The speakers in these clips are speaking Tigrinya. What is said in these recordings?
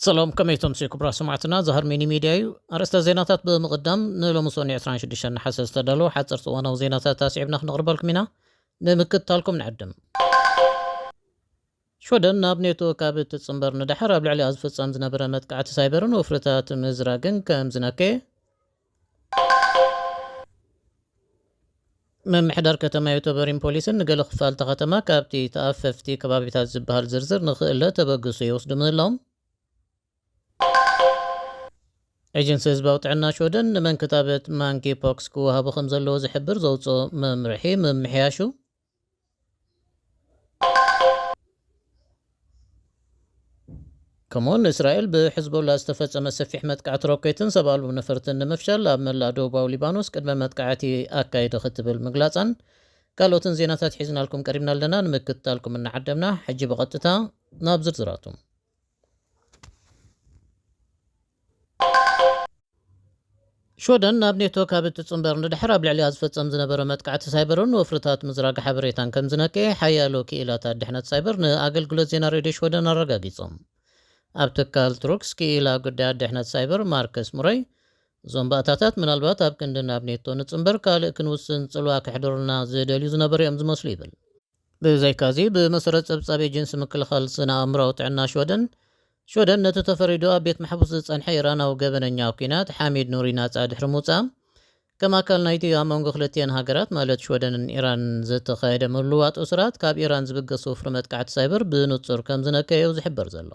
ሰላም፣ ከመይ ትምስዩ ክቡራት ሰማዕትና? እዚ ሃርሜኒ ሚድያ እዩ። ኣርእስተ ዜናታት ብምቕዳም፣ ንሎሚ ሰኑይ ዕስራን ሽዱሽተን ነሓሰ ዝተዳለዉ ሓፀርቲ እዋናዊ ዜናታት ኣስዒብና ክንቕርበልኩም ኢና። ንምክትታልኩም ንዕድም። ሽወደን ናብ ኔቶ ካብ እትፅምበር ንድሓር ኣብ ልዕሊኣ ዝፍፀም ዝነበረ መጥቃዕቲ ሳይበርን ወፍርታት ምዝራግን ከም ዝነከየ፣ ምምሕዳር ከተማ ዮተበሪን ፖሊስን ንገለ ክፋልቲ ከተማ ካብቲ ተኣፈፍቲ ከባቢታት ዝበሃል ዝርዝር ንኽእለ ተበግሶ ይወስዱ ምህላዎም፣ ኤጀንሲ ህዝባዊ ጥዕና ሽወደን ንመን ክታበት ማንኪ ፖክስ ክወሃቦ ከም ዘለዎ ዝሕብር ዘውፅኦ መምርሒ ምምሕያሹ፣ ከምኡውን እስራኤል ብሕዝቦላ ዝተፈጸመ ሰፊሕ መጥቃዕቲ ሮኬትን ሰብ ኣልቦ ነፈርትን ንምፍሻል ኣብ መላእ ደቡባዊ ሊባኖስ ቅድመ መጥቃዕቲ ኣካይደ ክትብል ምግላጻን ካልኦትን ዜናታት ሒዝናልኩም ቀሪብና ኣለና። ንምክትታልኩም እናዓደምና፣ ሕጂ ብቐጥታ ናብ ዝርዝራቱ። ሽወደን ናብ ኔቶ ካብ እትጽንበር ንድሕር ኣብ ልዕሊኣ ዝፈጸም ዝነበረ መጥቃዕቲ ሳይበርን ወፍርታት ምዝራግ ሓበሬታን ከም ዝነከየ ሓያሎ ክኢላታት ድሕነት ሳይበር ንኣገልግሎት ዜና ሬድዮ ሽወደን ኣረጋጊጾም። ኣብ ትካል ትሩክስ ክኢላ ጉዳያት ድሕነት ሳይበር ማርከስ ሙረይ፣ እዞም ባእታታት ምናልባት ኣብ ክንዲ ናብ ኔቶ ንጽንበር ካልእ ክንውስን ጽልዋ ከሕድሩልና ዝደልዩ ዝነበሩ እዮም ዝመስሉ ይብል። ብዘይካዚ፣ ብመሰረት ጸብጻብ ኤጀንሲ ምክልኻል ስነ ኣእምሮኣዊ ጥዕና ሽወደን፣ ሽወደን ነቲ ተፈሪዱ ኣብ ቤት ማሕቡስ ዝጸንሐ ኢራናዊ ገበነኛ ኲናት ሓሚድ ኑሪ ናጻ ድሕሪ ምውጻእ፣ ከም ኣካል ናይቲ ኣብ መንጎ ክልቲአን ሃገራት ማለት ሽወደንን ኢራን ዝተኻየደ ምልውዋጥ እሱራት ካብ ኢራን ዝብገስ ወፍሪ መጥቃዕቲ ሳይበር ብንጹር ከም ዝነከየው ዝሕበር ዘሎ።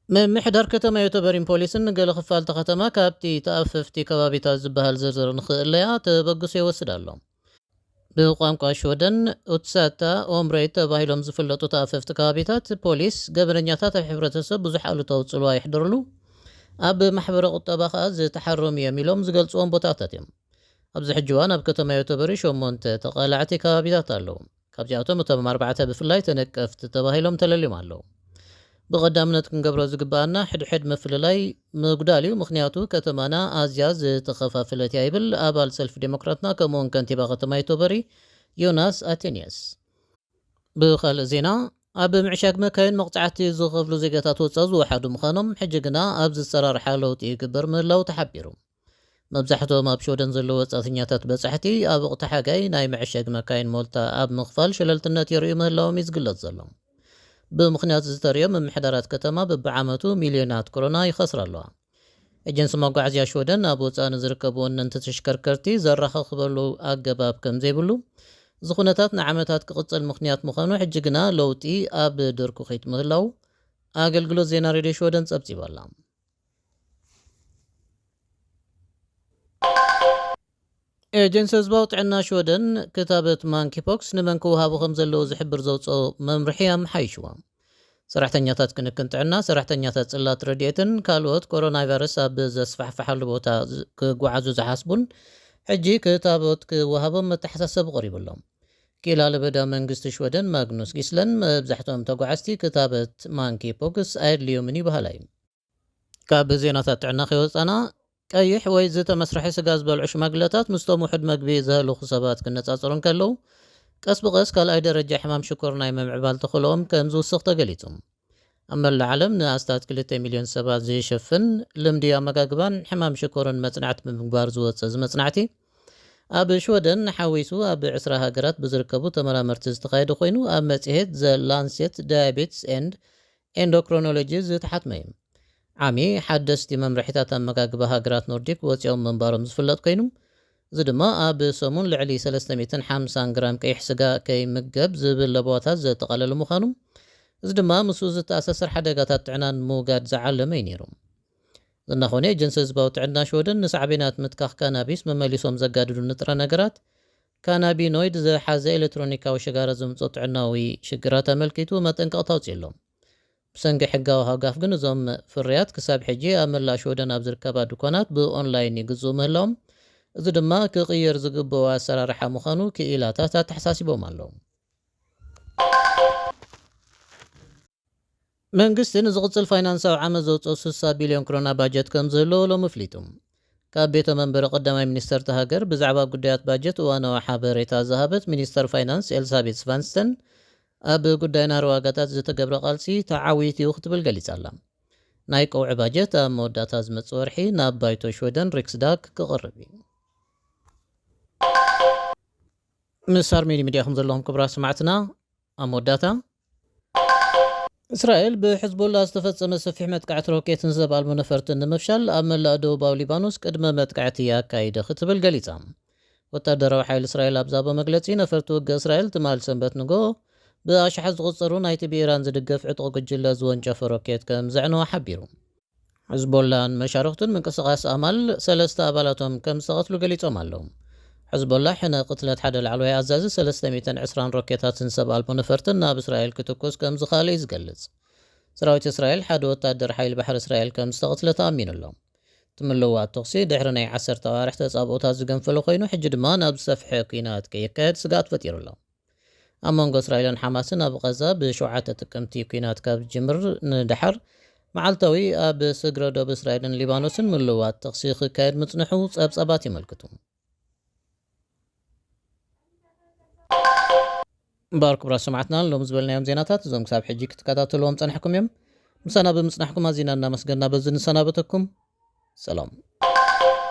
ምምሕዳር ከተማ ዮተበሪን ፖሊስን ገለ ክፋልቲ ከተማ ካብቲ ተኣፈፍቲ ከባቢታት ዝበሃል ዝርዝር ንኽእለያ ተበግሶ ይወስድ ኣሎ። ብቋንቋ ሽወደን ኡትሳታ ኦምሬት ተባሂሎም ዝፍለጡ ተኣፈፍቲ ከባቢታት ፖሊስ ገበነኛታት ኣብ ሕብረተሰብ ብዙሕ ኣሉታዊ ጽልዋ የሕድርሉ፣ ኣብ ማሕበረ ቁጠባ ከኣ ዝተሓረሙ እዮም ኢሎም ዝገልጽዎም ቦታታት እዮም። ኣብዚ ሕጂ እዋን ኣብ ከተማ ዮተበሪ ሸሞንተ ተቓላዕቲ ከባቢታት ኣለዉ። ካብዚኣቶም እቶም ኣርባዕተ ብፍላይ ተነቀፍቲ ተባሂሎም ተለልዮም ኣለዉ። ብቐዳምነት ክንገብሮ ዝግብኣና ሕድሕድ ምፍልላይ ምጉዳል እዩ፣ ምኽንያቱ ከተማና ኣዝያ ዝተኸፋፈለት እያ ይብል ኣባል ሰልፊ ዴሞክራትና ከምኡውን ከንቲባ ከተማ ዮተበሪ ዮናስ ኣቴንየስ። ብኻልእ ዜና፣ ኣብ ምዕሻግ መካይን መቕጻዕቲ ዝኸፍሉ ዜጋታት ወጻኢ ዝወሓዱ ምዃኖም፣ ሕጂ ግና ኣብዚ ኣሰራርሓ ለውጢ ይግበር ምህላው ተሓቢሩ። መብዛሕትኦም ኣብ ሽወደን ዘለዉ ወጻእተኛታት በጻሕቲ ኣብ ወቕቲ ሓጋይ ናይ መዐሸጊ መካይን ሞልታ ኣብ ምኽፋል ሸለልትነት የርእዩ ምህላዎም እዩ ዝግለጽ ዘሎ። ብምኽንያት እዚ ተርእዮ ምምሕዳራት ከተማ በብዓመቱ ሚልዮናት ኮሮና ይኸስራ ኣለዋ። ኤጀንሲ መጓዓዝያ ሽወደን ኣብ ወጻኢ ንዝርከቡ ወነንቲ ተሽከርከርቲ ዘራኻኽበሉ ኣገባብ ከም ዘይብሉ፣ እዚ ኩነታት ንዓመታት ክቕጽል ምኽንያት ምዃኑ፣ ሕጂ ግና ለውጢ ኣብ ድርኩኺት ምህላው ኣገልግሎት ዜና ሬድዮ ሽወደን ጸብጺባ ኣላ። ኤጀንሲ ህዝባዊ ጥዕና ሽወደን ክታበት ማንኪፖክስ ንመን ክወሃቡ ከም ዘለዎ ዝሕብር ዘውፅኦ መምርሒ ኣመሓይሽዎ። ሰራሕተኛታት ክንክን ጥዕና፣ ሰራሕተኛታት ጽላት ረድኤትን ካልኦት ኮሮና ቫይረስ ኣብ ዘስፋሕፍሓሉ ቦታ ዝ-፣ ክጓዓዙ ዝሓስቡን ሕጂ ክታበት ክወሃቦም መተሓሳሰቢ ቀሪቡሎም። ክኢላ ለበዳ መንግስቲ ሽወደን ማግኑስ ጊስለን መብዛሕትኦም ተጓዓዝቲ ክታበት ማንኪፖክስ ኣየድልዮምን እዩ በሃላይ። ካብ ዜናታት ጥዕና ከይወጻና፣ ቀይሕ ወይ ዝተመስርሐ ስጋ ዝበልዑ ሽማግለታት ምስቶም ውሑድ መግቢ ዘህልኹ ሰባት ክነጻጸሩ እንከለዉ፣ ቀስ ብቐስ ካልኣይ ደረጃ ሕማም ሽኮር ናይ ምምዕባል ተኽእሎኦም ከም ዝውስኽ ተገሊጹ። ኣብ መላእ ዓለም ንኣስታት ክልተ ሚልዮን ሰባት ዝሸፍን ልምዲ ኣመጋግባን ሕማም ሽኮርን መጽናዕቲ ብምግባር ዝወጸ እዚ መጽናዕቲ፣ ኣብ ሽወደን ሓዊሱ ኣብ ዕስራ ሃገራት ብዝርከቡ ተመራመርቲ ዝተኻየደ ኮይኑ፣ ኣብ መጽሔት ዘ ላንሴት ዳያቤትስ ኤንድ ኤንዶክሮኖሎጂ ዝተሓትመ እዩ። ዓሚ ሓደስቲ መምርሒታት ኣመጋግባ ሃገራት ኖርዲክ ወፂኦም ምንባሮም ዝፍለጥ ኮይኑ፣ እዚ ድማ ኣብ ሰሙን ልዕሊ ሰለስተ ሚእትን ሓምሳን ግራም ቀይሕ ስጋ ከይምገብ ዝብል ለበዋታት ዘጠቓለለ ምዃኑ፣ እዚ ድማ ምስኡ ዝተኣሳሰር ሓደጋታት ጥዕና ንምውጋድ ዝዓለመ እዩ ነይሩ። እዚ እናኾነ፣ ኤጀንሲ ህዝባዊ ጥዕና ሽወደን ንሳዕቤናት ምትካኽ ካናቢስ መመሊሶም ዘጋድዱ ንጥረ ነገራት፣ ካናቢኖይድ ዝሓዘ ኤሌክትሮኒካዊ ሽጋራ ዘምፅኦ ጥዕናዊ ሽግራት ኣመልኪቱ መጠንቀቕታ ኣውፂኡ ኣሎ። ብሰንኪ ሕጋዊ ሃጋፍ ግን እዞም ፍርያት ክሳብ ሕጂ ኣብ መላእ ሽወደን ኣብ ዝርከባ ድኳናት ብኦንላይን ይግዝኡ ምህላዎም፣ እዚ ድማ ክቕየር ዝግብኦ ኣሰራርሓ ምዃኑ ክኢላታት ኣተሓሳሲቦም ኣለዉ። መንግስቲ ንዝቕጽል ፋይናንሳዊ ዓመት ዘውጽኦ ስሳ ቢልዮን ክሮና ባጀት ከም ዝህልዎ ሎሚ ኣፍሊጡ። ካብ ቤተ መንበሪ ቀዳማይ ሚኒስተር እታ ሃገር ብዛዕባ ጉዳያት ባጀት እዋናዊ ሓበሬታ ዝሃበት ሚኒስተር ፋይናንስ ኤልሳቤት ስቫንስተን፣ ኣብ ጉዳይ ናህሪ ዋጋታት ዝተገብረ ቃልሲ ተዓዊት እዩ ክትብል ገሊጻ ኣላ። ናይ ቀውዒ ባጀት ኣብ መወዳእታ ዝመጽእ ወርሒ ናብ ባይቶ ሽወደን ሪክስዳግ ክቐርብ እዩ። ምስ ኣርሜኒ ሚድያ ከም ዘለኹም ክቡራት ሰማዕትና፣ ኣብ መወዳእታ እስራኤል ብሕዝቦላ ዝተፈጸመ ሰፊሕ መጥቃዕቲ ሮኬትን ሰብ ኣልቦ ነፈርትን ንምፍሻል ኣብ መላእ ደቡባዊ ሊባኖስ ቅድመ መጥቃዕቲ ኣካይደ ክትብል ገሊጻ። ወታደራዊ ሓይሊ እስራኤል ኣብ ዝሃቦ መግለጺ፣ ነፈርቲ ውግእ እስራኤል ትማል ሰንበት ንጎ ብኣሽሓት ዝቑጸሩ ናይቲ ብኢራን ዝድገፍ ዕጡቕ ጉጅለ ዝወንጨፎ ሮኬት ከም ዘዕነወ ሓቢሩ። ሕዝቦላን መሻርኽቱን ምንቅስቓስ ኣማል ሰለስተ ኣባላቶም ከም ዝተቐትሉ ገሊጾም ኣለዉ። ሕዝቦላ ሕነ ቅትለት ሓደ ላዕለዋይ ኣዛዚ ሰለስተ ሚእትን ዕስራን ሮኬታትን ሰብ ኣልቦ ነፈርትን ናብ እስራኤል ክትኩስ ከም ዝኸኣለ እዩ ዝገልጽ። ሰራዊት እስራኤል ሓደ ወታደር ሓይሊ ባሕሪ እስራኤል ከም ዝተቐትለ ተኣሚኑ ኣሎ። እቲ ምልውዋጥ ተኹሲ ድሕሪ ናይ ዓሰርተ ኣዋርሕ ተጻብኦታት ዝገንፈለ ኮይኑ፣ ሕጂ ድማ ናብ ዝሰፍሐ ኲናት ከየካየድ ስግኣት ፈጢሩ ኣሎ። ኣብ መንጎ እስራኤልን ሓማስን ኣብ ቐዛ ብሸውዓተ ጥቅምቲ ኲናት ካብ ዝጅምር ንደሓር፣ መዓልታዊ ኣብ ስግረ ዶብ እስራኤልን ሊባኖስን ምልውዋጥ ተኹሲ ክካየድ ምጽንሑ ጸብጻባት የመልክቱ። እምበኣር ክቡራት ሰማዕትና፣ ሎም ዝበልናዮም ዜናታት እዞም ክሳብ ሕጂ ክትከታተልዎም ጸናሕኩም እዮም። ምሳና ብምጽናሕኩም ኣዚና እናመስገና በዚ ንሰናበተኩም። ሰላም።